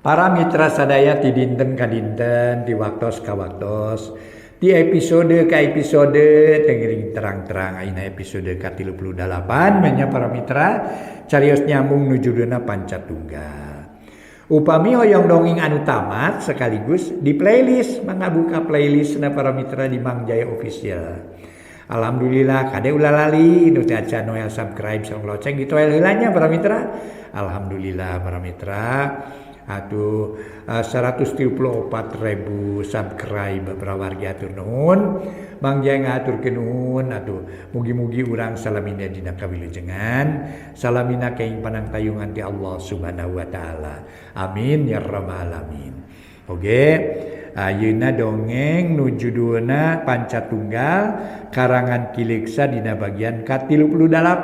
Para mitra sadaya ti dinten ka dinten, ti waktos ka waktos, ti episode ka episode tengering terang-terang ayeuna episode ka-38 nya para mitra carios nyambung nu judulna Panca Tunggal. Upami hoyong dongeng anu tamat sekaligus di playlist, mangga buka playlist na para mitra di Mang Jaya Official. Alhamdulillah kade ulah lali nu teu acan noel subscribe sareng loceng ditoel heula nya para mitra. Alhamdulillah para mitra atuh 134.000 subscribe para wargi atur nuhun. Mang Jaya ngahaturkeun nuhun atuh mugi-mugi urang salamina dina kawilujengan, salamina kaing panangtayungan ti Allah Subhanahu wa taala. Amin ya rabbal alamin. Oke, ayeuna dongeng nu judulna Panca Tunggal karangan Ki Leuksa dina bagian ka-38.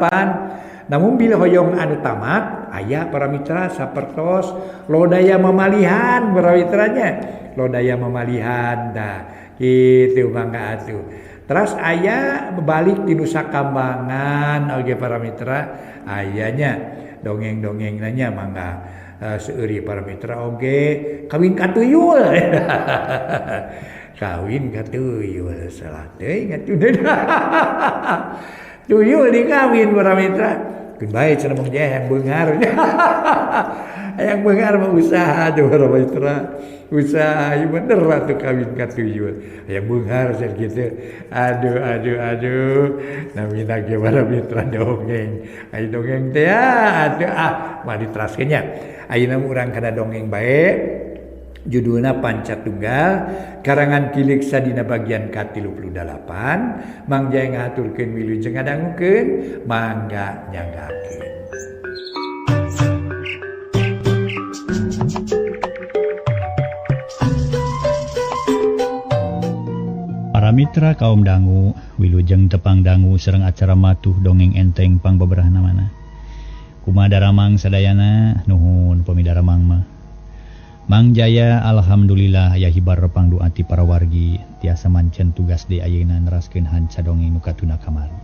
Namun bila hoyong anu tamat aya para mitra sapertos lodaya mamalihan para mitranya, lodaya mamalihan dah kitu mangga atuh. Terus aya balik ti Nusa Kambangan oge para mitra ayanya dongeng-dongeng nanya mangga seueur para mitra oge kawin ka tuyul. Kawin ka tuyul salah teuing atuh. Tuyul dikawin para mitra. Keun bae cenah Mang Jaya hayang beunghar. Hayang beunghar mah usaha tuh para mitra. Usaha ieu bener atuh kawin ka tuyul. Hayang beunghar cenah kitu. Aduh aduh aduh. Namina ge para mitra dongeng. Ai dongeng teh atuh ah mah diteraskeun nya. Ayeuna urang kana dongeng bae. Judulna Panca Tunggal karangan Ki Leuksa dina bagian ka-38. Mang Jaya ngahaturkeun wilujeng ngadangukeun mangga nyanggakeun. Para mitra kaum dangu wilujeng tepang dangu sareng acara matuh dongeng enteng pangbeberahna mana. Kumaha daramang sadayana nuhun pami daramang mah. Mang Jaya alhamdulillah aya hibar pangdoa ti para wargi tiasa mancen tugas di ayeuna neraskeun hanca dongeng nu katuna kamari.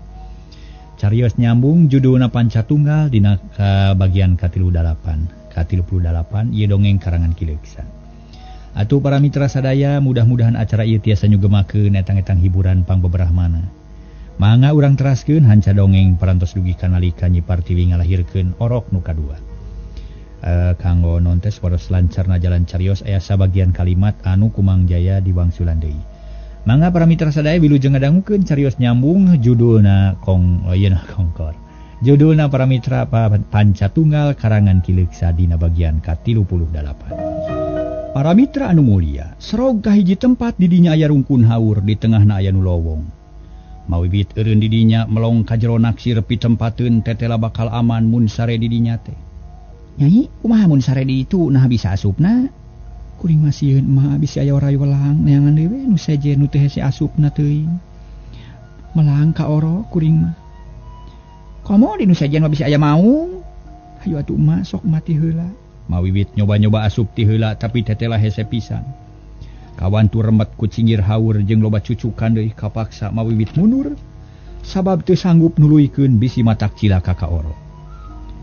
Carios nyambung judulna Panca Tunggal dina bagian ka-38. Ka-38 ieu dongeng karangan Ki Leuksa. Atuh para mitra sadaya mudah-mudahan acara ieu tiasa nyugemakeun etang-etang hiburan pangbeberahmana. Mangga urang teraskeun hanca dongeng parantos dugi ka nalika Nyi Partiwi ngalahirkeun orok nu kadua. Kanggo nontes waros lancarna jalan carios aya sabagian kalimat anu ku Mang Jaya diwangsulan deui. Mangga para mitra sadaya wilujeng ngadangukeun carios nyambung judulna kong oh ieu kongkor. Judulna para mitra Panca Tunggal karangan Ki Leuksa dina bagian ka-38. Para mitra anu mulia, serog ka hiji tempat di dinya aya rungkun haur di tengahna aya nu lowong. Mawiwit eureun di dinya melong ka jero naksir pitempateun tetela bakal aman mun sare di dinya teh. Nyai, kumaha mun sare di ditu nah bisa asupna? Kuring mah sieun mah bisi aya oray welang neangan deui we nu sejen nu teu hese asupna teuing. Melang ka oro kuring mah. Komo di nu sejen mah bisi aya maung. Hayu atuh mah sok mati heula. Mawiwit nyoba-nyoba asup ti heula tapi tetela hese pisan. Kawan tu remet ku cinggir haur jeung loba cucukan deui kapaksa mawiwit mundur sabab teu sanggup nuluykeun bisi matak cilaka ka oro.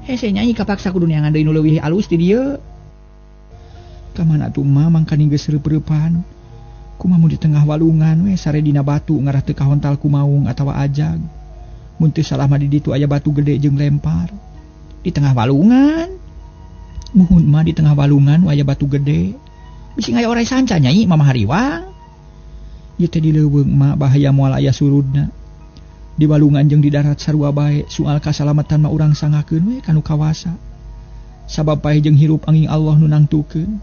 Hese nyai kapaksa kudu neangan deui nu leuwih alus ti dieu. Ka mana atuh mah mangkaning geus reup-reupan. Kumaha mun di tengah walungan we sare dina batu ngarah teu kahontal ku maung atawa ajag. Mun teu salah mah di ditu aya batu gede jeung lempar. Di tengah walungan. Muhun mah di tengah walungan aya batu gede. Bisi ngaya oray sanca nyai mama hariwang. Ieu teh di leuweung mah bahaya moal aya surudna. Di walungan jeung di darat sarua bae soal kasalamatan mah urang sangakeun we kanu kawasa. Sabab paeh jeung hirup angin Allah nu nangtukeun.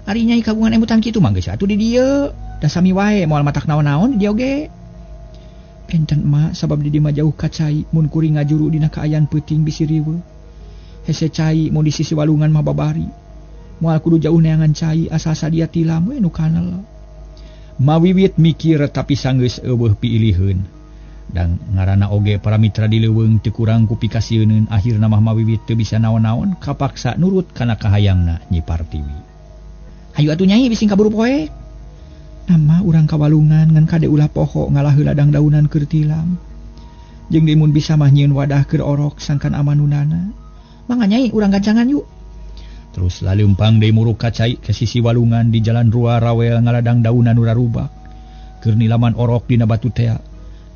Ari nyai kagungan emutan kitu mah geus atuh di dieu. Da sami wae moal matak naon-naon di dieu oge. Enten mah sabab di dieu mah jauh ka cai mun kuring ngajuru dina kaayaan peuting bisi riweuh. Hese cai mun di sisi walungan mah babari. Moal kudu jauh neangan cai asal sadia tilam we nu kanel. Mawiwit mikir tapi sanggeus eueuh piiliheun. Dan ngaranna oge para mitra di leuweung teu kurang ku pikasieuneun akhirna mah mawiwit teu bisa naon-naon kapaksa nurut kana kahayangna Nyi Partiwi. Hayu atuh nyai bising kaburu poek. Nama urang ka walungan ngan kade ulah poho ngalah heula dangdaunan keur tilam. Jeung deui mun bisa mah nyieun wadah keur orok sangkan amanunana. Mangga nyai urang gancangan yuk. Terus laleumpang deui muruk ka cai ke sisi walungan di jalan rua rawel ngaladang daunan nu rarubak. Keur nilaman orok dina batu tea.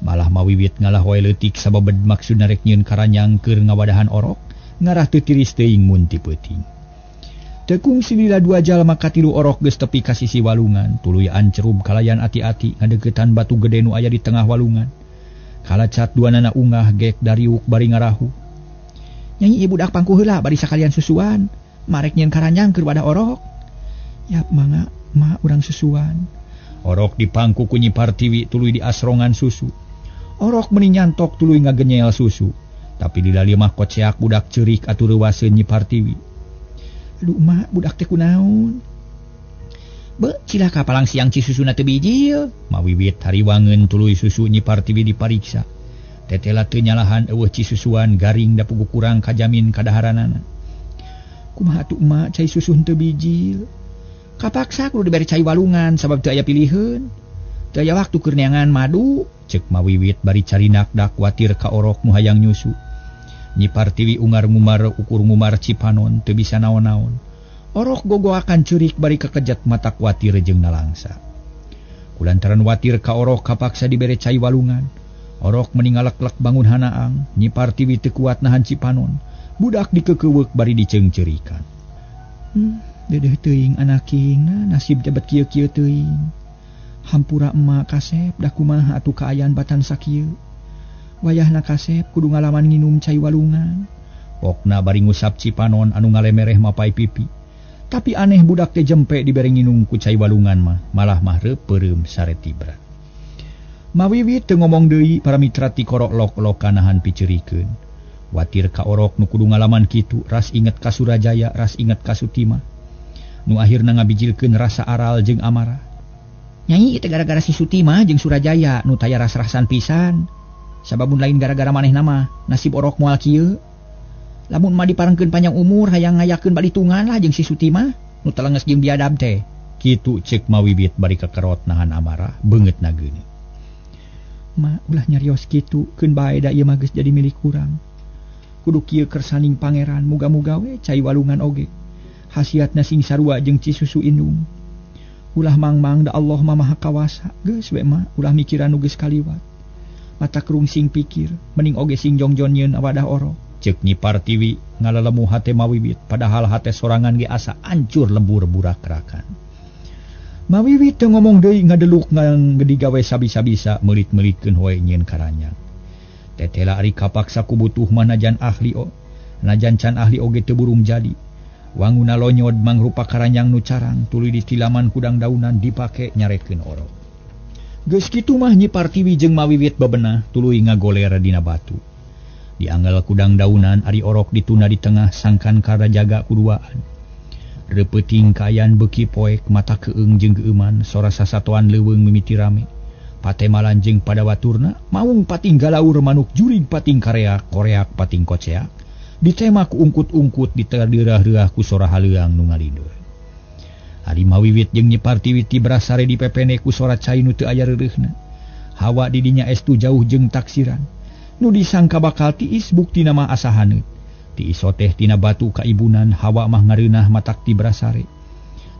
Malah mawiwit ngalah wae leutik sababed maksudna rek nyieun karanyang keur ngawadahan orok ngarah teu tiris teuing mun ti peuting. Teu kungsi lila dua jalma katilu orok geus tepi ka sisi walungan, tuluy ancerub kalayan ati-ati ngadeuketan batu gede nu aya di tengah walungan. Kalacat duanana ungah gek dariuk bari ngarahu. Nyanyi ieu budak pangku heula bari sakalian susuan. Marek nyieun karanyang keur wadah orok. Yap mangga ma urang susuan. Orok dipangku ku Nyi Partiwi tuluy diasrongan susu. Orok meuni nyantok tuluy ngagenyel susu. Tapi dilali mah koceak budak ceurik atuh reuwaseun Nyi Partiwi. Aduh ma budak teh kunaon? Be cilaka palang siang ci susuna teu bijil. Mawiwit hariwangeun tuluy susu Nyi Partiwi dipariksa. Tetela teu nyalahan eueuh ci susuan garing da puguh kurang kajamin kadaharanana. Kumaha atuh emak cai susu henteu bijil. Kapaksa kudu dibere cai walungan sabab teu aya piliheun. Teu aya waktu keur neangan madu. Ceuk mawiwit bari carinak dak kuatir ka orok nu hayang nyusu. Nyi Partiwi ungar-ngumar ukur ngumar cipanon teu bisa naon-naon. Orok gogoakan ceurik bari kekejat mata kuatir jeung nalangsa. Kulantaran watir ka orok kapaksa dibere cai walungan. Orok meni ngalek-lek bangun hanaang. Nyi Partiwi teu kuat nahan cipanon. Budak dikekeuweuk bari diceungceurikan. Dedeh teuing anaking nasib jabat kieu-kieu teuing. Hampura emak kasep da kumaha atuh kaayaan batan sakieu. Wayahna kasep kudu ngalaman nginum cai walungan. Pokna bari ngusap cipanon anu ngalemereh mapai pipi. Tapi aneh budak teh jempe dibere nginum ku cai walungan mah, malah mah reupeurem saretibra. Mawiwit teu ngomong deui para mitra ti korok lok-lokan nahan piceurikeun. Watir ka orok nu kudu ngalaman kitu, ras inget ka Surajaya, ras inget ka Sutima. Nu akhirna ngabijilkeun rasa aral jeung amarah. Nyai ieu teh gara-gara si Sutima jeung Surajaya nu taya ras-rasan pisan. Sababun lain gara-gara manehna mah nasib orok moal kieu. Lamun mah diparengkeun panjang umur hayang ngayakeun balitungan lah jeung si Sutima nu telenges jeung biadab teh. Kitu ceuk mawiwit bari kekerot nahan amarah beungeutna geuning. Ma ulah nyarios kitu keun bae da ieu mah geus jadi milik urang. Kudu kieu kersaning pangeran muga-muga we cai walungan oge. Hasiatna sing sarua jeung ci susu indung. Ulah mangmang da Allah mah maha kawasa. Geus we mah ulah mikiran nu geus kaliwat. Mata kerung sing pikir, mending oge sing jongjon nyeun wadah orok. Ceuk Nyi Partiwi ngalalemu hate mawiwit padahal hate sorangan ge asa ancur lembur burak-rakan. Mawiwit teu ngomong deui ngadeluk ngadigawe sabisa-bisa meulit-meulitkeun hoe nyieun karanyang. Tetela ari kapaksa ku butuh mah najan ahli o, najan can ahli oge teu burung jadi. Wanguna lonyod mangrupa karanyang nu carang tuluy ditilaman kudang daunan dipake nyarekeun orok. Geus kitu mah Nyi Partiwi jeung mawiwit bebenah tuluy ngagoler dina batu. Dianggal kudang daunan ari orok dituna di tengah sangkan karajaga kuduaan. Reupeting kaayaan beuki poek mata keung jeung geueuman sora sasatoan leuweung mimiti rame. Patemalan jeung pada waturna maung pating galaur manuk jurig pating kareak koreak pating koceak ditema ku ungkut-ungkut diterdeurah-reuah ku sora haleuang nu ngalindur. Ari mawiwit jeung Nyi Partiwi tibrasare dipepene ku sora cai nu teu aya reureuhna. Hawa di dinya estu jauh jeung taksiran. Nu disangka bakal tiis buktina mah asa haneut. Tiis teh tina batu kaibunan hawa mah ngareunah matak tibrasare.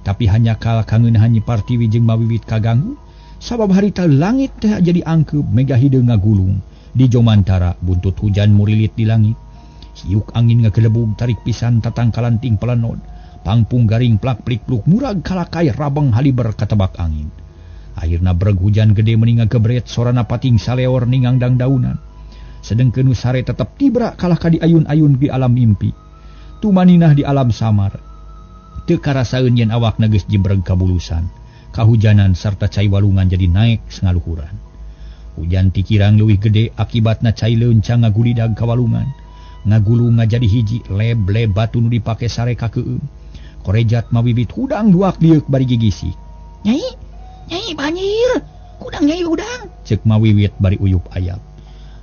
Tapi hanya kal kangeunahan Nyi Partiwi jeung mawiwit kaganggu. Sabab harita langit teh jadi angkeup mega hideung ngagulung di jomantara buntut hujan murilit di langit. Hiuk angin ngagelebug tarik pisan tatangkalan ting pelenod. Pangpung garing plak plik pluk murag kalakai rabang haliber katebak angin. Akhirna breg hujan gede meni ngagebret sorana pating saleor ningang dangdaunan. Sedengkeun nu sare tetep tibra kalah ka diayun-ayun di alam mimpi. Tumaninah di alam samar. Teu karasaeun yen awakna geus jembreg kabulusan. Kahujanan sarta cai walungan jadi naek sengaluhuran. Hujan tikirang leuwih gede akibatna cai leuncang ngagulidag ka walungan. Ngagulung ngajadi hiji leb-leb batu nu dipake sare kakeueum. Korejat mawiwit hudang duak lieuk bari gigisik. Nyai, nyai banjir. Hudang nyai hudang. Ceuk mawiwit bari uyup ayap.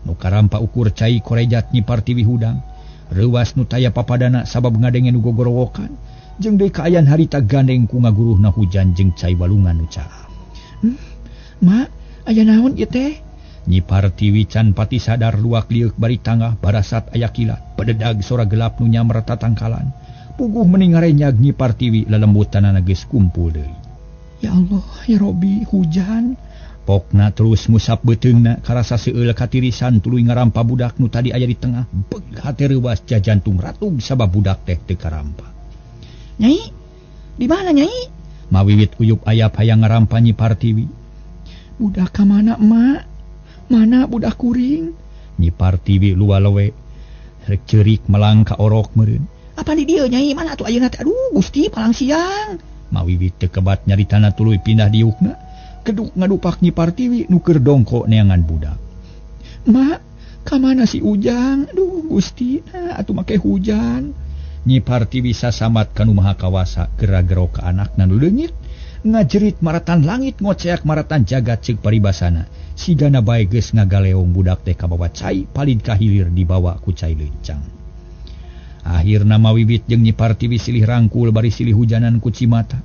Nu karampa ukur cai korejat Nyi Partiwi hudang. Reuwas nu taya papadana sabab ngadenge nu gogorowokan. Jeung deui kaayaan harita gandeng ku ngaguruhna hujan jeung cai walungan nu caah. Ma, aya naon ieu teh? Nyi Partiwi can pati sadar luak lieuk bari tangah barasat aya kilat. Pededag sora gelap nu nyamber tatangkalan. Puguh meni ngarenyag Nyi Partiwi lelembutanana geus kumpul deui. Ya Allah, ya Robi, hujan. Pokna terus ngusap beuteungna karasa seueul katirisan tuluy ngarampa budak nu tadi aya di tengah. Beg hate reuwas jajantung ratug sabab budak teh teu karampa. Nyai, di mana Nyai? Mawiwit uyup ayap hayang ngarampa Nyi Partiwi. Budak ka mana, Mak? Mana budak kuring? Nyi Partiwi luwalowe rek ceurik melang ka orok meureun. Apa di dieu Nyai? Mana atuh ayeuna teh? Aduh, Gusti palang siang. Mawiwit teu kebat nyaritana tuluy pindah diukna. Keduk ngadupak Nyi Partiwi nu keur dongko neangan budak. Mak, ka mana si Ujang? Aduh, Gusti, nah atuh make hujan. Nyi Partiwi sasamat ka nu Maha Kawasa gera-gero ka anakna nu leungit, ngajerit maratan langit ngoceak maratan jagat ceuk paribasana. Sigana bae geus ngagaleong budak teh kabawa cai palid ka hilir dibawa ku cai leuncang. Akhirna mawiwit jeung Nyi Partiwi silih rangkul bari silih hujanan ku cimata.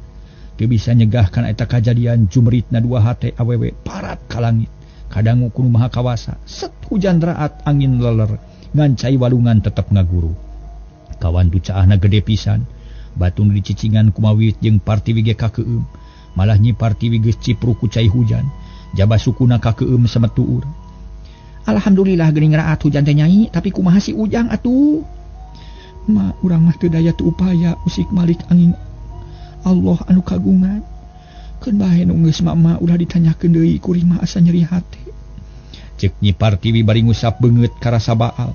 Teu bisa nyegahkan eta kajadian jumritna dua hate awewe parat ka langit. Kadangu ku nu Maha Kawasa, set hujan raat angin leler, ngan cai walungan tetep ngaguru. Kawan tu caahna gede pisan, batu nu dicicingan ku Mawiwit jeung Partiwi ge kakeueum. Malah Nyi Partiwi geus cipruk ku cai hujan, jaba sukuna kakeueum sametuur. Alhamdulillah geuning raat hujan teh Nyai, tapi kumaha si Ujang atuh? Ma, urang mah teu daya teu upaya usik malik angin Allah anu kagungan. Keun bae nu geus mama ulah ditanyakeun deui kuring mah asa nyeri hate. Ceuk Nyi Partiwi bari ngusap beungeut karasa baal.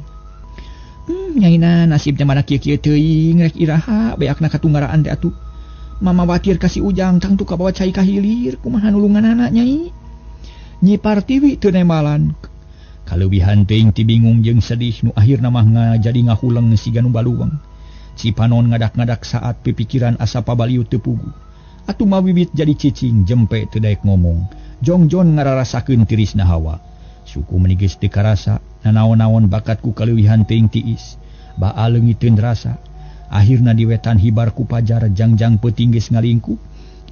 Nyaina nasib teh mana kieu-kieu teuing rek iraha beakna katunggaraan teh atuh. Mama watir ka si Ujang tangtu kabawa cai ka hilir kumaha nulunganana Nyai. Nyi Partiwi teu nembalan. Kaleuwihan teuing ti bingung jeung sedih nu akhirna mah ngajadi ngahuleng siga nu baluweng. Cipanon ngadak-ngadak saat pipikiran asa pabaliut teu puguh. Atuh mawiwit jadi cicing jempe teu daek ngomong. Jongjon ngararasakeun tirisna hawa. Suku meni geus teu karasa, nanaon-naon bakat ku kaleuwihan teuing tiis. Baal leungiteun rasa. Akhirna di wetan hibar ku pajar jangjang peuting geus ngalingkup.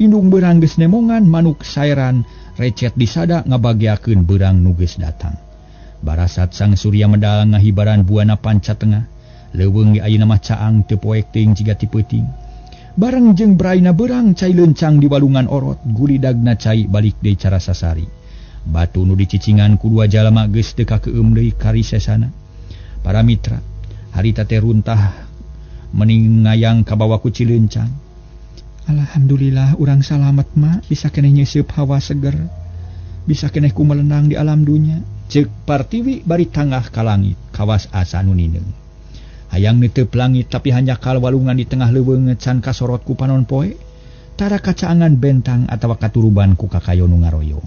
Indung beurang geus nemongan manuk saeran recet disada ngabageakeun beurang nu geus datang. Barasat sang surya medal ngahibaran buana panca tengah. Leuweung ge ayeuna mah caang teu poek teuing jiga ti peuting. Bareng jeung braina beurang cai leuncang di walungan orot, guridagna cai balik deui cara sasari. Batu nu dicicingan ku dua jalma geus teu kakeueum deui karisesana. Para mitra, harita teh runtah meni ngayang kabawa ku Cileuncang. Alhamdulillah urang salamet ma, bisa keneh nyeuseub hawa seger. Bisa keneh ku melenang di alam dunya. Ceuk Partiwi bari tanggah ka langit, kawas asa nu nineung. Hayang netep langit tapi hanjakal walungan di tengah leuweung can kasorot ku panon poe. Tara kacaangan bentang atawa katuruban ku kakayo nu ngaroyong.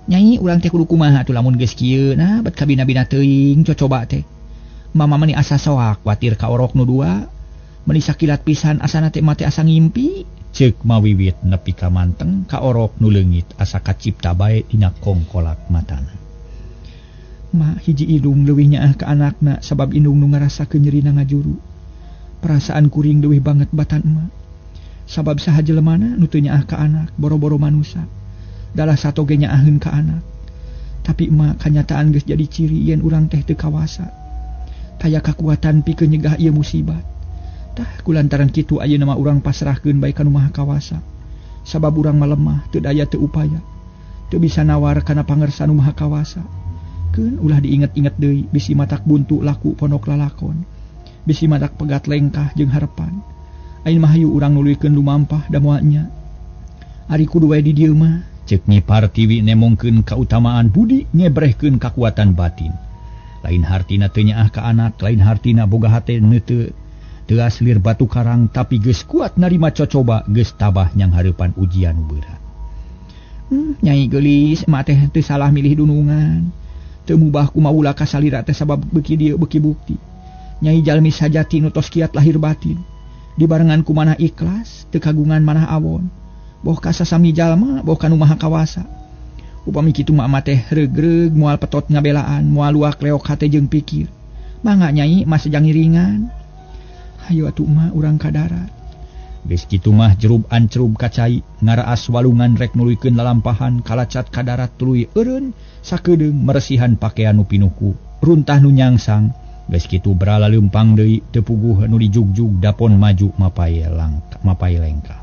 Nyai urang teh kudu kumaha atuh lamun geus kieu nah bet kabina-bina teuing cocoba teh. Mama meni asa soak watir ka orok nu dua. Meni sakilat pisan asana teh mate asa ngimpi. Ceuk mawiwit nepi ka manteng ka orok nu leungit asa kacipta bae dina kongkolak matana. Ma hiji indung leuwih nyaah ka anakna sabab indung nu ngarasakeun nyerina ngajuru. Perasaan kuring leuwih banget batan emak. Sabab saha jelemana nu teu nyaah ka anak boro-boro manusa. Dalah satoge nyaaheun ka anak. Tapi emak kanyataan geus jadi ciri yen urang teh teu kawasa. Taya kakuatan pikeun nyegah ieu musibat. Tah kulantaran kitu ayeuna mah urang pasrahkeun bae ka nu Maha Kawasa. Sabab urang mah lemah teu daya teu upaya. Teu bisa nawar kana pangersa nu Maha Kawasa. Keun ulah diinget-inget deui bisi matak buntu laku pondok lalakon. Bisi matak pegat lengkah jeung harepan. Ayeuna mah hayu urang nuluykeun lumampah da moal nya. Ari kudu wae di dieu mah. Ceuk Nyi Partiwi nemongkeun kautamaan budi ngebrehkeun kakuatan batin. Lain hartina teu nyaah ka anak, lain hartina boga hate neuteu teuas lir batu karang tapi geus kuat narima cocoba geus tabah nyang hareupan ujian nu beurat. Nyai geulis emak teh teu salah milih dunungan. Teu mubah ku maula ka salira teh sabab beuki dieu beuki bukti. Nyai jalmi sajati nu tos kiat lahir batin. Dibarengan ku manah ikhlas, teu kagungan manah awon. Boh ka sasami jalma, boh ka nu Maha Kawasa. Upami kitu mah emak teh regreg moal petot ngabelaan, moal luak leok hate jeung pikir. Mangga Nyai mah sejang ngiringan. Hayu atuh emak urang ka darat. Geus kitu mah jerub ancrub ka cai, ngaraas walungan rek nuluykeun lalampahan kalacat ka darat tuluy eureun sakedeung meresihan pakaian nu pinuhku. Runtah nu nyangsang, Geus kitu berala leumpang deui teu puguh nu dijugjug dapon maju mapai langkah mapai lengkah.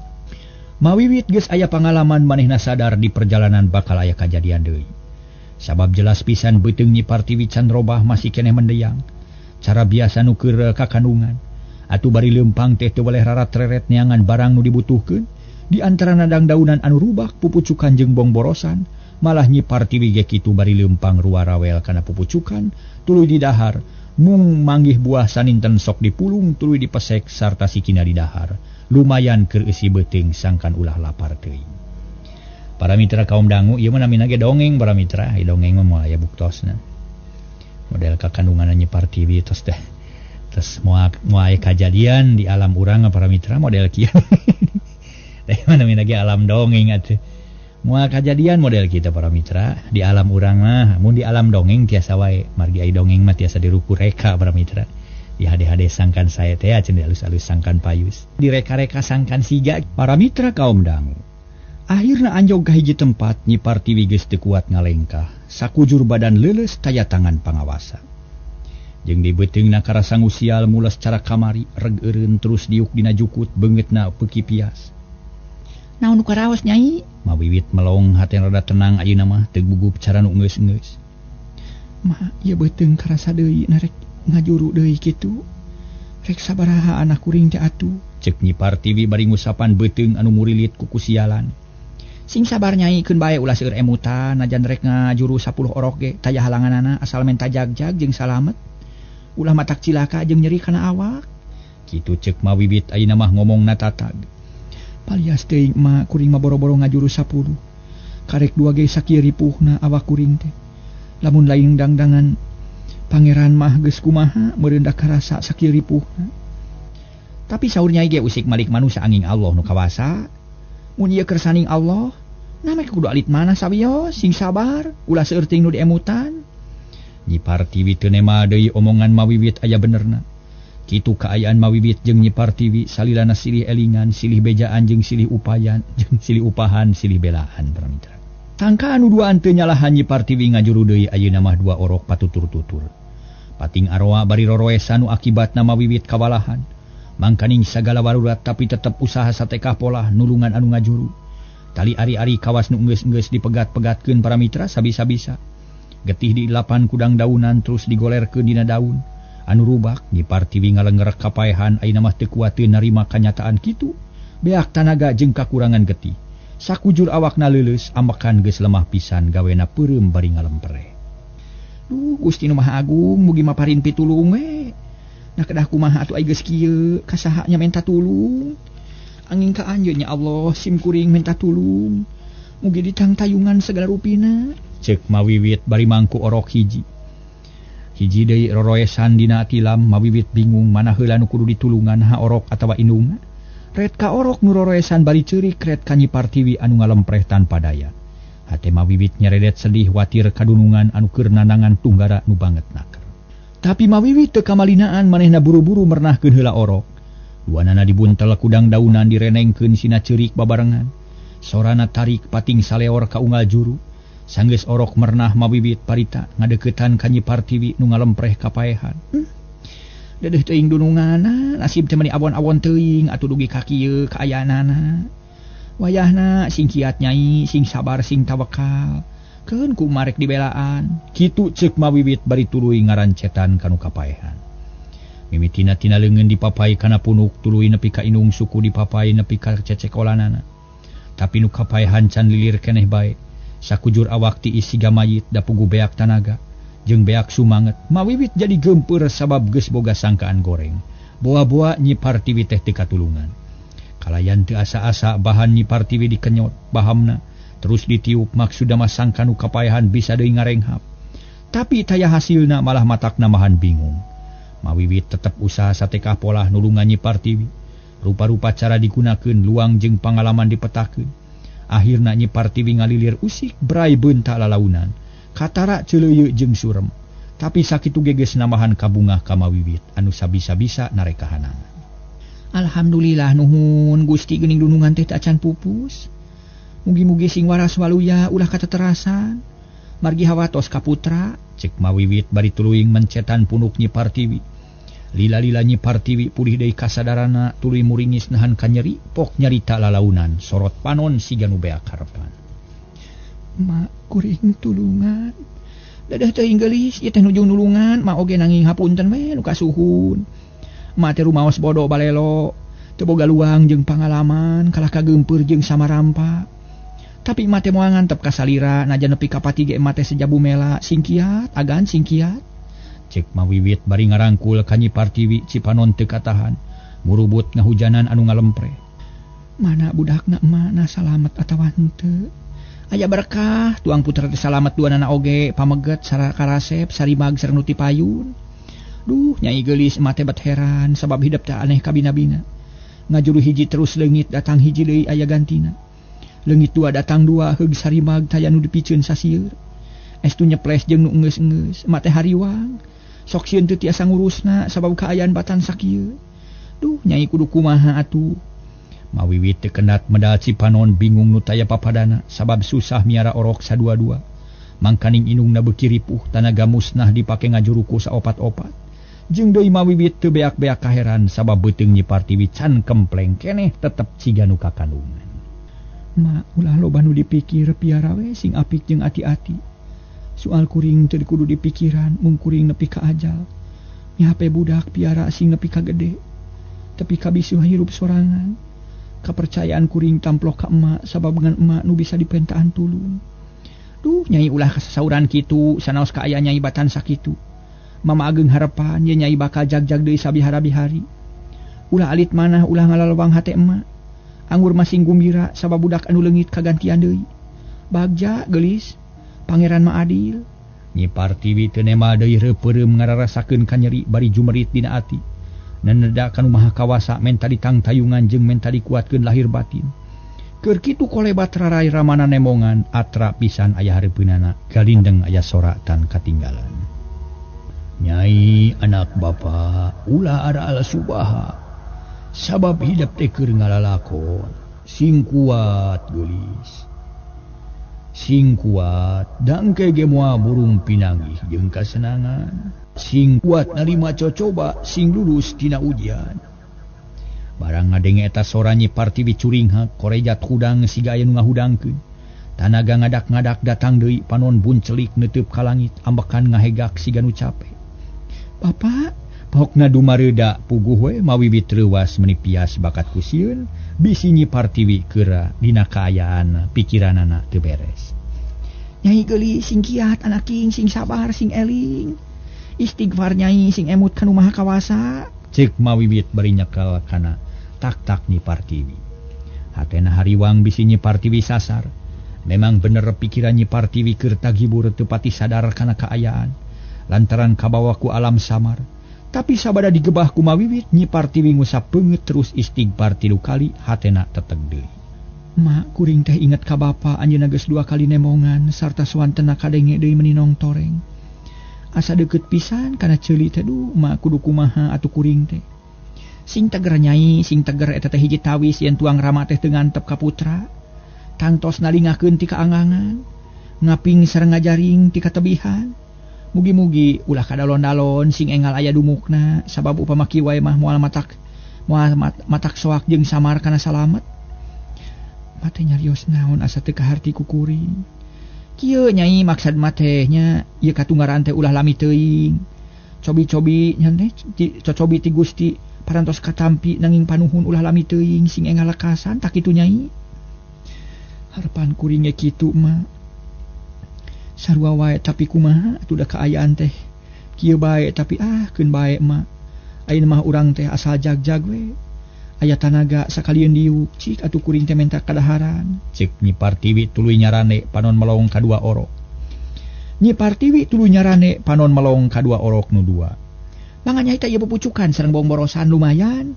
Mawiwit geus aya pangalaman manehna sadar di perjalanan bakal aya kajadian deui. Sabab jelas pisan beuteung Nyi Partiwi can robah masih keneh mendeyang. Cara biasa nu keur kakandungan. Atuh bari leumpang teh teu weleh rarat-reret neangan barang nu dibutuhkeun. Di antara nadang daunan anu rubak pupucukan jeung bongborosan, malah Nyi Partiwi ge kitu bari leumpang ruarawel kana pupucukan tuluy didahar. Mung manggih buah saninten sok dipulung tuluy dipesek sarta sikina didahar. Lumayan keur eusi beuteung sangkan ulah lapar teuing. Para mitra kaum dangu ieu mah namina ge dongeng para mitra, dongeng mah moal aya buktosna. Model kakandungan Nyi Partiwi tos teh. Tos moal aya kajadian di alam urang para mitra model kieu. Teh mah namina ge alam dongeng atuh. Moal kajadian model kita para mitra di alam urang mah, mun di alam dongeng tiasa wae, margi ai dongeng mah tiasa diruku reka para mitra. Di hade-hade sangkan sae teh cenah alus-alus sangkan payus. Direka-reka sangkan siga para mitra kaum dangu. Akhirna anjog ka hiji tempat Nyi Partiwi geus teu kuat ngalengkah, sakujur badan leuleus taya tangan pangawasa. Jeung di beuteungna karasa ngusial mulas cara kamari, reg eureun terus diuk dina jukut beungeutna peuki pias. Naon nu karaos Nyai? Mawiwit melong hatena rada tenang ayeuna mah teu gugup cara nu geus-geus. Ma, ieu beuteung karasa deui narek ngajuru deui kitu. Rek sabaraha anak kuring teh atuh? Ceuk Nyi Partiwi bari ngusapan beuteung anu murilit ku kusialan. Sing sabar Nyai, keun bae ulah seueur emutan najan rek ngajuru 10 orok ge taya halanganana asal menta jagjag jeung salamet. Ulah matak cilaka jeung nyeri kana awak. Kitu ceuk Mawiwit ayeuna mah ngomongna tatag. Palias teuing ma kuring mah boro-boro ngajuru 10. Karek dua ge sakieu ripuhna awak kuring teh. Lamun lain dangdangan pangeran mah geus kumaha meureun da karasa sakieu ripuhna. Tapi saur Nyai ge usik malik manusa angin Allah nu kawasa. Mun ieu kersaning Allah, na mah kudu alit mana sawios, sing sabar, ulah seueur teuing nu diemutan. Nyi Partiwi teu nema deui omongan Mawiwit aya benerna. Kitu kaayaan Mawiwit jeung Nyi Partiwi salilana silih elingan, silih bejaan jeung silih upayan, jeung silih upahan, silih belaan para mitra. Tangka anu duaan teu nyalahan Nyi Partiwi ngajuru deui ayeuna mah dua orok patutur-tutur. Pating aroa bari roroesan nu akibatna Mawiwit kawalahan. Mangkaning sagala warurat tapi tetep usaha satekah polah nulungan anu ngajuru. Tali ari-ari kawas nu geus-geus dipegat-pegatkeun para mitra sabisa-bisa. Getih dilapan kudang daunan terus digolerkeun dina daun. Anu rubak Nyi Partiwi ngalengerek kapaehan ayeuna mah teu kuateun narima kanyataan kitu. Beak tanaga jeung kakurangan getih. Sakujur awakna leuleus ambekan geus lemah pisan gawena peureum bari ngalempere. Duh Gusti nu Maha Agung mugi maparin pitulung we. Nah kedah kumaha atuh ai geus kieu ka saha nya menta tulung. Angin ka anjeun nya Allah sim kuring menta tulung. Mugi ditangtayungan segala rupina. Ceuk Mawiwit bari mangku orok hiji. Hiji deui roroesan dina tilam Mawiwit bingung mana heula nu kudu ditulungan ha orok atawa indungna. Ret ka orok nu roroesan bari ceurik ret ka Nyi Partiwi anu ngalempreh tanpa daya. Hate Mawiwit nyaredet sedih watir kadunungan anu keur nanangan tunggara nu banget naker. Tapi Mawiwit teu kamalinaan manehna buru-buru mernahkeun heula orok. Duanana dibuntel kudang daunan direnengkeun sina ceurik babarengan. Sorana tarik pating saleor ka unggal juru. Sanggeus orok mernah Mawiwit parita ngadeuketan ka Nyi Partiwi nu ngalempreh kapaehan. Dedeuh teuing dununganna, nasib teh meuni awon-awon teuing atuh dugi ka kieu kaayaanana. Wayahna sing kiat Nyai, sing sabar sing tawakal. Keun ku marek dibelaan. Kitu ceuk Mawiwit bari tuluy ngarancetan ka nu kapaehan. Mimitina tina leungeun dipapai kana punuk tuluy nepi ka indung suku dipapai nepi ka cecekolanana. Tapi nu kapaehan can lilir keneh bae. Sakujur awak tiis siga mayit da pugu beak tanaga jeung beak sumanget. Mawiwit jadi geumpeur sabab geus boga sangkaan goreng. Boa-boa Nyi Partiwi teh teu katulungan. Kalayan teu asa-asa bahan Nyi Partiwi dikenyot bahamna terus ditiup maksudna mah sangka nu kapaehan bisa deui ngarenghap. Tapi taya hasilna malah matakna mahan bingung. Mawiwit tetep usaha satekah polah nulungan Nyi Partiwi. Rupa-rupa cara digunakeun luang jeung pangalaman dipetakeun. Akhirna Nyi Partiwi ngalilir usik brai beunta lalaunan. Katara ceuleuyeu jeung surem. Tapi sakitu ge geus nambahan kabungah ka Mawiwit anu sabisa-bisa narekahanana. Alhamdulillah nuhun Gusti geuning dunungan teh acan pupus. Mugi-mugi sing waras waluya ulah kateterasan. Margi hawatos ka putra. Cek mawiwit bari tuluy mencetan punuk Nyi Partiwi. Lila-lila Nyi Partiwi pulih deui kasadarana tuluy muringis nahan kanyeri pok nyarita lalaunan sorot panon siga nu beak harepan. Ma kuring tulungan. Dadah teuing geulis ieu teh nuju nulungan, ma oge nanging hapunten we nu kasuhun. Ma teh rumaos bodo balelo, teu boga luang jeung pangalaman, kalah kageumpeur jeung samarampa. Tapi ma teh moal ngantep ka salira, najan nepi ka pati ge ma teh sejabu mela, singkiat, agan singkiat. Cek mawiwit bari ngarangkul ka Nyi Partiwi Cipanon teu katahan, murubut ngahujanan anu ngalempre. Mana budakna emak na salamet atawa henteu? Aya berkah tuang putra teh salamet duanana oge pameget sara karasep sarimag sareng nu tipayun. Duh nyai geulis emak teh bet heran sabab hidup teh aneh kabina-bina. Ngajuru hiji terus leungit datang hiji deui aya gantina. Leungit dua datang dua heug sarimag taya nu dipiceun sasieur. Estu nyeples jeung nu enggeus-enggeus emak teh hariwang. Sok sieun teu tiasa ngurusna sabab kaayaan batan sakieu. Duh nyai kudu kumaha atuh. Mawiwit teu kendat medal Cipanon bingung nu taya papadana sabab susah miara orok sadua-dua. Mangkaning indungna beuki ripuh tanaga musnah dipake ngajuruku saopat-opat. Jeung deui mawiwit teu beak-beak kaheran sabab beuteung Nyi Partiwi can kempleng keneh tetep ciga nu kakandungan. Ma ulah loba nu dipikir piara we sing apik jeung ati-ati. Soal kuring teu kudu dipikiran mung kuring nepi ka ajal. Mihape budak piara sing nepi ka gede. Tepi ka bisuh hirup sorangan. Kepercayaan kuring tamplok ka emak sabab ngan emak nu bisa dipentaan tulung. Duh nyai ulah kasasauran kitu sanaos kaayaan nyai batan sakitu. Mama ageng harapan ye nyai bakal jag-jag deui sabihara-bihari. Ulah alit manah ulah ngalalewang hate emak. Anggur masing gumbira sabab budak anu leungit kagantian deui. Bagja geulis pangeran mah adil. Nyi Partiwi teu nema deui reupeureum ngararasakeun kanyeri bari jumerit dina ati. Neneda kanu maha kawasa menta ditangtayungan jeung menta dikuatkeun lahir batin. Keur kitu kolebat rarai ramana nemongan atra pisan aya hareupeunana galindeng aya sora tan katinggalan. Nyai anak bapa ulah ara subaha sabab hidup teh keur ngalalakon sing kuat geulis. Sing kuat dangke ge moal burung pinanggih jeung kasenangan. Sing kuat narima cocoba sing lulus tina ujian. Barang ngadenge eta sora Nyi Partiwi curinghak korejat hudang siga aya nu ngahudangkeun. Tanaga ngadak-ngadak datang deui panon buncelik neuteub ka langit ambekan ngahegak siga nu cape. Bapak pokna dumareuda puguh we mawiwit reuwas meuni pias bakat ku sieun bisi Nyi Partiwi keura dina kaayaan pikiranana teu beres. Nyai geulis sing kiat anak king sing sabar sing eling. Istighfar nyai sing emut kanu maha kawasa. Cek mawiwit bari nyekel kana tak-tak Nyi Partiwi. Hatena hariwang bisi Nyi Partiwi sasar. Memang bener pikiran Nyi Partiwi keur tagibur teu pati sadar kana kaayaan lantaran kabawa ku alam samar. Tapi sabada digebah ku mawiwit Nyi Partiwi ngusap beungeut terus istighfar 3 kali hatena teteg deui. Ma kuring teh inget ka bapa anjeunna geus 2 kali nemongan sarta suwantena kadenge deui meninong toreng. Asa deukeut pisan kana ceuli teh duh ma kudu kumaha atuh kuring teh. Sing teger nyai sing teger eta teh hiji tawis yen tuang rama teh teu ngantep ka putra. Tangtos nalingakeun ti kaangangan, ngaping sareng ngajaring ti katebihan. Mugi-mugi ulah kadalon-dalon sing engal aya dumukna sabab upama kieu wae mah moal matak soak jeung samar kana salamet. Mate nyarios naon asa teu kaharti ku kuring. Kieu nyai maksad mate nya ieu katunggaran teh ulah lami teuing. Cobi-cobi nya teh cocobi ti Gusti parantos katampi nanging panuhun ulah lami teuing sing engal lekasan tak kitu nyai. Harapan kuring ge kitu mah. Sarua wae tapi kumaha atuh da kaayaan teh. Kieu bae tapi ah keun bae mah. Ayeuna mah urang teh asal jag-jag we. Aya tanaga sakalieun diuk cik atuh kuring teh menta kadaharan. Cek Nyi Partiwi tuluy nyarane panon melong kadua orok. Nyi Partiwi tuluy nyarane panon melong kadua orok nu dua. Mangga nyai teh ieu pupucukan sareng bongborosan lumayan.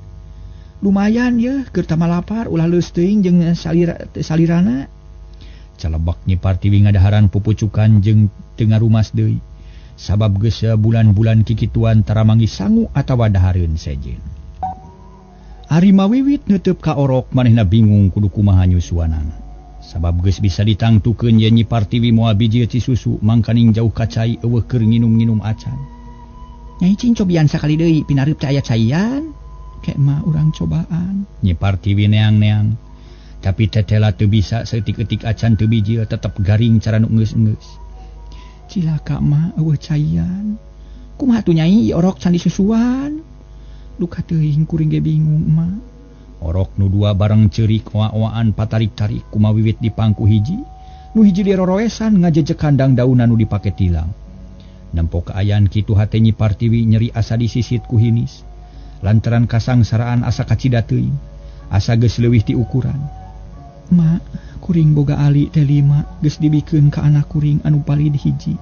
Lumayan yeuh keur tamalapar ulah leus teuing jeung salirana. Calebak Nyi Partiwi ngadaharan pupucukan jeung teu ngarumas deui. Sabab geus bulan-bulan kikituan tara manggih sangu atawa dahareun sejen. Ari mawiwit neuteub ka orok manehna bingung kudu kumaha nyusuanana. Sabab geus bisa ditangtukeun yen Nyi Partiwi moal bijil cisusu mangkaning jauh ka cai eueuh keur nginum-nginum acan. Nyai cing cobian sakali deui pinareup teh aya caian. Kek mah urang cobaan. Nyi Partiwi neang-neang. Tapi tetela teu bisa saeutik-eutik acan teu bijil tetep garing cara nu enggeus-enggeus. Cilaka mah eueuh caian. Kumaha tuh nyai orok can disusuan. Duka teuing kuring ge bingung mah. Orok nu dua bareng ceurik oa-oaan patarik-tarik kumawiwit di pangku hiji, nu hiji diroroesan ngajejek kandang daunan nu dipake tilang. Nempo kaayaan kitu hate Nyi Partiwi nyeri asa disisit ku hinis. Lantaran kasangsaraan asa kacida teuing, asa geus leuwih ti ukuran. Ma, kuring boga ali teh 5 geus dibikeun ka anak kuring anu palid hiji.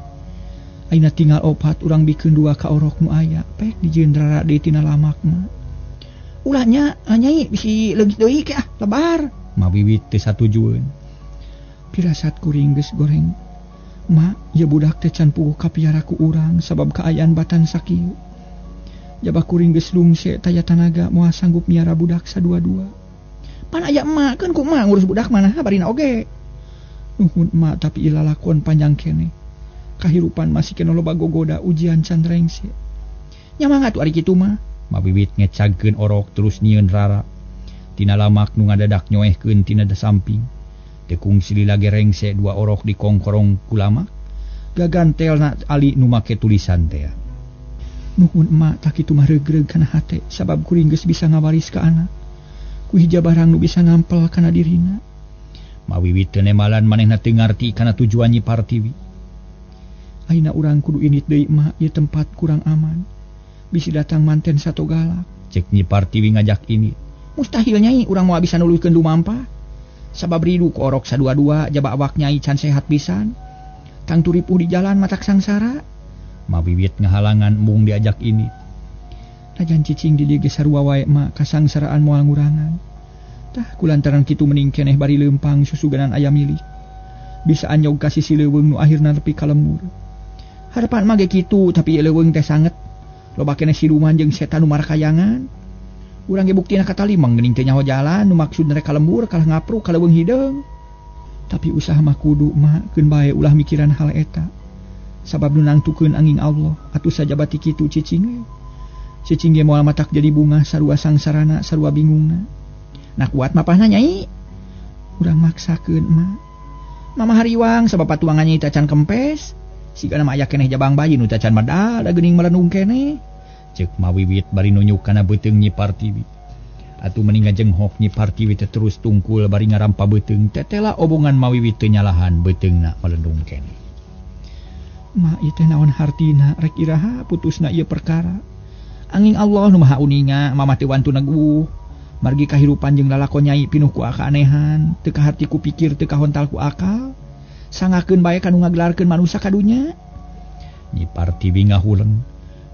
Ayeuna tinggal 4 urang bikeun 2 ka orok nu aya, pek dijieun rara deui tina lamak mah. Ulahnya nyai bisi leungit deui ke ah lebar. Mawiwit teu satujueun. Pirasat kuring geus goreng. Ma, ieu budak teh can puguh kapiara ku urang sabab kaayaan batan sakieu. Jaba kuring geus lungse taya tanaga moal sanggup miara budak sadua-dua. Pan aya emak keun ku emak ngurus budak mana barina oge. Nuhun emak tapi ilalakon panjang keneh. Kahirupan masih kena loba gogoda ujian can rengse. Nya mangga atuh ari kitu mah. Mawiwit ngecagkeun orok terus nyieun rara. Tina lamak nu ngadadak nyoehkeun tina samping. Teu kungsi lila ge rengse dua orok dikongkorong ku lamak. Gagantelna ali nu make tulisan teh. Nuhun emak tak kitu mah reugreug kana hate sabab kuring geus bisa ngawaris ka anak. Ku hija barang nu bisa ngampel kana dirina. Mawiwit teu nemalan manehna teu ngarti kana tujuan Nyi Partiwi. Ayeuna urang kudu init deui emak ieu tempat kurang aman. Bisi datang manten satu galak. Cek Nyi Partiwi ngajak ini. Mustahil nyai urang moal bisa nuluykeun lumampah. Sabab ridu ku orok sadua-dua jaba awak nyai can sehat pisan. Tangtu ripuh di jalan matak sangsara. Mawiwit ngahalangan mung diajak ini. Najan cicing di dieu ge sarua wae mah kasangsaraan moal ngurangan. Tah kulantaran kitu mending keneh bari leumpang susuganan aya milik. Bisa anyog ka sisi leuweung nu akhirna nepi ka lembur. Harapan mah ge kitu tapi leuweung teh sanget. Loba keneh siluman jeung setan nu marakayangan. Urang ge buktina katalimang geuning teu nyaho jalan nu maksudna rek ka lembur kalah ngapruk ka leuweung hideung. Tapi usaha mah kudu mah keun bae ulah mikiran hal eta. Sabab nu nangtukeun angin Allah atuh sajabati kitu cicing we. Cicing ge moal matak jadi bunga sarua sangsarana sarua bingungna. Nah kuat mapahna nyai. Urang maksakeun mah. Mama hariwang sabab patuangan nyai tacan kempes. Sigana mah aya keneh jabang bayi nu tacan medal da geuning melenung keneh. Cek mawiwit bari nunjuk kana beuteung Nyi Partiwi. Atuh meni ngajenghok Nyi Partiwi teh terus tungkul bari ngarampa beuteung tetela obongan mawiwit teu nyalahan beuteungna melendung keneh. Ma ieu teh naon hartina rek iraha putusna ieu perkara. Angin Allah nu maha uninga mama teu wantu neguh. Margi kahirupan jeung lalakon nyai pinuh ku kaanehan, teu kaharti ku pikir teu kahontal ku akal. Sangakeun bae kanu ngagelarkeun manusa ka dunya. Nyi Partiwi ngahuleng.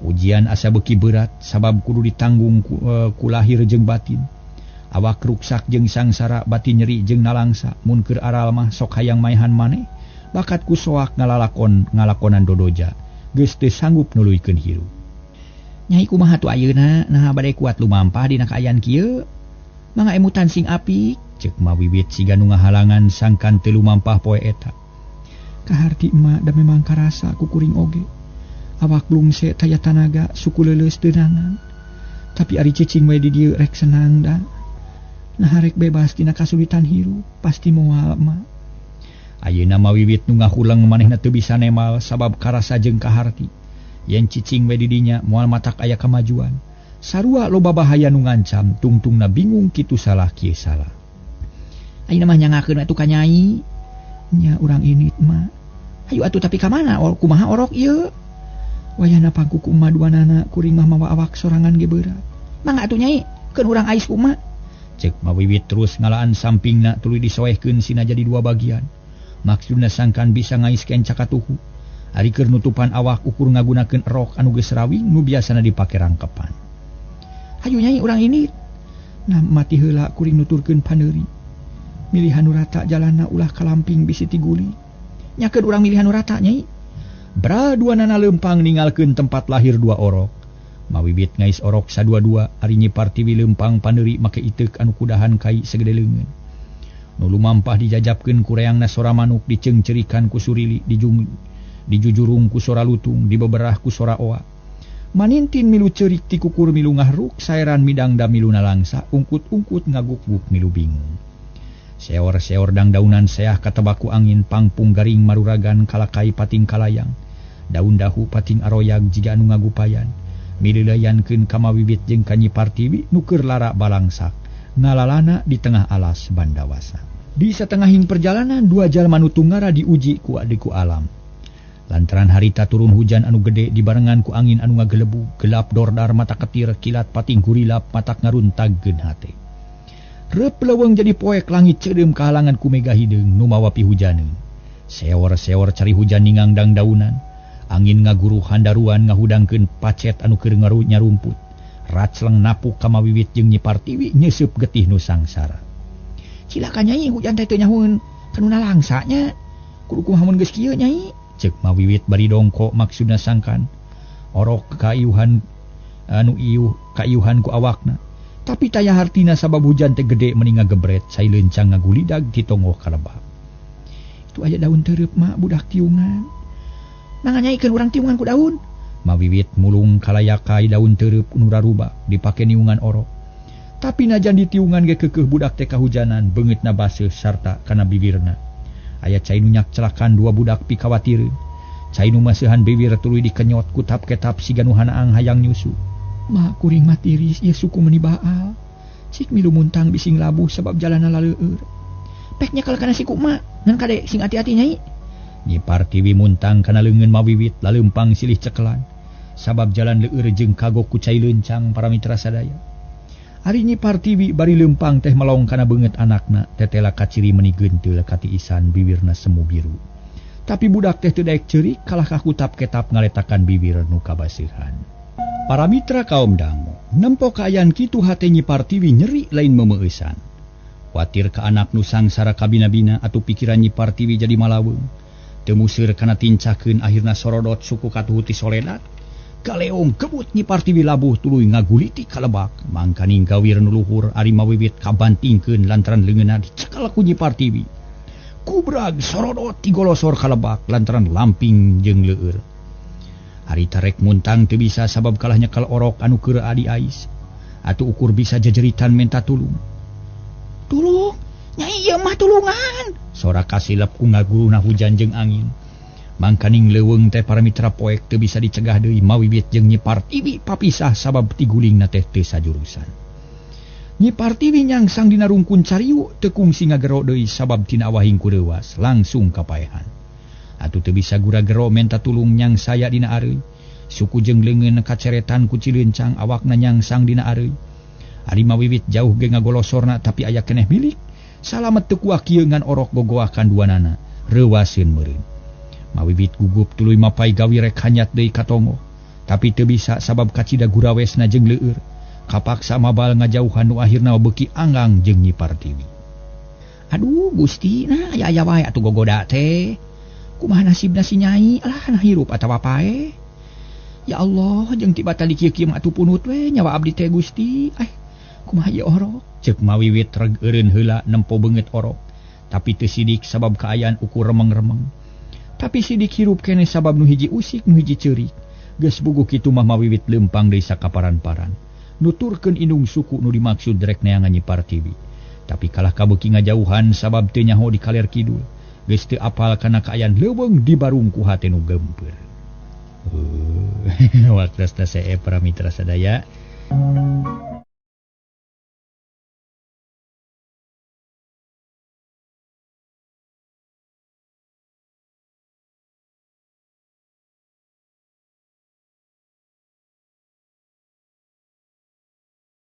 Ujian asa beuki berat sabab kudu ditanggung ku lahir jeung batin. Awak ruksak jeung sangsara batin nyeri jeung nalangsa. Mun keur aral mah sok hayang maehan maneh. Bakat ku soak ngalakonan dodoja. Geus teu sanggup nuluykeun hirup. Nyai kumaha tuh ayeuna naha bade kuat lumampah dina kaayaan kieu. Mangga emutan sing apik. Cek mawiwit siga nu ngahalangan sangkan teu lumampah poe eta. Kaharti emak da memang karasa ku kuring oge. Awak lungse taya tanaga suku leuleus deunangan. Tapi ari cicing we di dieu rek senang da. Nah rek bebas tina kasulitan hirup pasti moal emak. Ayeuna mawiwit nu ngahuleng manehna teu bisa nemal sabab karasa jeung kaharti. Yen cicing we di dinya moal matak aya kamajuan. Sarua loba bahaya nu ngancam tungtungna bingung kitu salah kieu salah. Ayeuna mah nyangakeun atuh ka nyai. Nya urang init mah. Hayu atuh tapi ka mana kumaha orok ieu? Wayahna pangku ku emak duanana kuring mah mawa awak sorangan ge berat. Mangga atuh nyai keun urang ais ku emak. Cek mawiwit terus ngalaan sampingna tuluy disoehkeun sina jadi dua bagian. Maksudna sangkan bisa ngaiskeun cakatuhu. Ari keur nutupan awak ukur ngagunakeun rok anu geus rawing nu biasana dipake rangkepan. Hayu nyai urang ini. Nah mati heula kuring nuturkeun paneuri. Milihan nu rata jalanna ulah kalamping bisi tiguli. Nyakeun urang milihan nu rata nyai. Bra duanana leumpang ninggalkeun tempat lahir dua orok. Mawiwit ngais orok sadua-dua ari Nyi Partiwi leumpang paneuri make iteuk anu kudahan kai segede leungeun. Nu lumampah dijajapkeun ku reangna sora manuk, diceungceurikan ku surili, dijujurung ku sora lutung, dibeberah ku sora oa. Manintin milu ceurik ti kukur milu ngahruk, saeran midangda milu nalangsa, ungkut-ungkut ngaguk-guk milu bingung. Seor-seor dangdaunan seah katebaku angin, pangpung garing maruragan kalakai pating kalayang. Daun dahu pating aroyag jiga anu ngagupayan. Mileuleyankeun ka Mawiwit jeung ka Nyi Partiwi nu keur lara balangsak, ngalalana di tengah alas Bandawasa. Di satengahing perjalanan dua jalma nu tunggara diuji ku adiku alam. Lantaran harita turun hujan anu gede dibarengan ku angin anu ngagelebu, gelap dordar mata ketir, kilat pating gurilap matak ngaruntagkeun hate. Reup leuweung jadi poek langit ceudeum kahalangan ku mega hideung nu mawa pihujaneun. Seor-seor cari hujan ningang dangdaunan, angin ngaguruh handaruan ngahudangkeun pacet anu keur nyarumput. Racleng napuk ka Mawiwit jeung Nyi Partiwi nyeuseub getih nu sangsara. Cilaka Nyai, hujan teh teu nyahueun kanu nalangsa nya. Kudu kumaha mun geus kieu Nyai? Ceuk Mawiwit bari dongko maksudna sangkan orok kaiuhan anu iuh kaiuhan ku awakna. Tapi taya hartina sabab hujan teh gede meni ngagebret cai leuncang ngagulidag di tonggoh kalebak. Itu aya daun tereup mak budak tiungan. Mangga nyaikeun urang tiungan ku daun. Mawiwit mulung kalayakai daun tereup nu raruba dipake niungan orok. Tapi najan ditiungan ge keukeuh budak teh kahujanan, beungeutna baseuh sarta kana bibirna. Aya cai nu nyakcelakan dua budak pikawatireun. Cai nu maseuhan bibir tuluy dikenyot kutap ketap siga nu hanaang hayang nyusu. Ma kuring mah tiris ieu suku meuni baal. Cik milu muntang bising labuh sabab jalanna laleueur. Pek nyekel kana siku ma, ngan kade sing ati-ati Nyai. Nyi Partiwi muntang kana leungeun Mawiwit laleumpang silih cekelan. Sabab jalan leueur jeung kagok ku cai leuncang para mitra sadaya. Ari Nyi Partiwi bari leumpang teh melong kana beungeut anakna, tetela kaciri meuni geunteul katiisan bibirna semu biru. Tapi budak teh teu daek ceurik kalah kakutap ketap ngaletakan bibir nu kabaseuhan. Para mitra kaum dangu, nempo kaayaan kitu hate Nyi Partiwi nyeri lain meumeusan. Kuatir ka anak nu sangsara kabina-bina atuh pikiran Nyi Partiwi jadi malaweung. Teu museur kana tincakeun akhirna sorodot suku katuhu ti soledat. Kaleong kebut Nyi Partiwi labuh tuluy ngaguliti kalebak. Mangkaning gawir nu luhur ari Mawiwit kabantingkeun lantaran leungeunna dicekel ku Nyi Partiwi. Kubrag sorodot tigolosor kalebak lantaran lamping jeung leueur. Ari tarek muntang teu bisa sabab kalah nyekel orok anu keur adi ais. Atuh ukur bisa jejeritan menta tulung. Tulung, Nyai ieu mah tulungan. Sora kasilep ku ngaguruna hujan jeung angin. Mangkaning leuweung teh para mitra poek teu bisa dicegah deui Mawiwit jeung Nyi Partiwi papisah sabab tigulingna teh teu sajurusan. Nyi Partiwi nyangsang dina rungkun cariu teu kungsi ngagero deui sabab tina awahing ku reuwas langsung kapaehan. Atuh teu bisa gura-gero menta tulung nyangsaya dina areuy. Suku jeung leungeun kaceretan ku cileuncang awakna nyangsang dina areuy. Ari Mawiwit jauh ge ngagolosorna tapi aya keneh milik. Salamet teu kuah kieu ngan orok gogoakan duanana, reuwaseun meureun. Mawiwit gugup tuluy mapai gawi rek hanyat deui ka tonggoh. Tapi teu bisa sabab kacida gurawesna jeung leueur. Kapaksa mabal ngajauhan nu akhirna beuki anggang jeung Nyi Partiwi. Aduh Gusti, nah aya-aya wae atuh gogoda teh. Kumaha nasibna si Nyai, alah nah hirup atawa paeh. Ya Allah, jeung tiba tali kieu-kieu mah atuh punut we nyawa abdi teh Gusti. Kumaha ieu orok? Ceuk Mawiwit reg eureun heula nempo beungeut orok. Tapi teu sidik sabab kaayaan ukur remeng-remeng. Tapi sidik hirup keneh sabab nu hiji usik nu hiji ceurik. Geus buguh kitu mah Mawiwit leumpang deui sakaparan-paran. Nuturkeun indung suku nu dimaksud rek neangan Nyi Partiwi. Tapi kalah kabeuki ngajauhan sabab teu nyaho di kaler kidul. Geus teu apal kana kaayaan leuweung di barung ku hate nu geumpeur. Waktosna sae para mitra sadaya.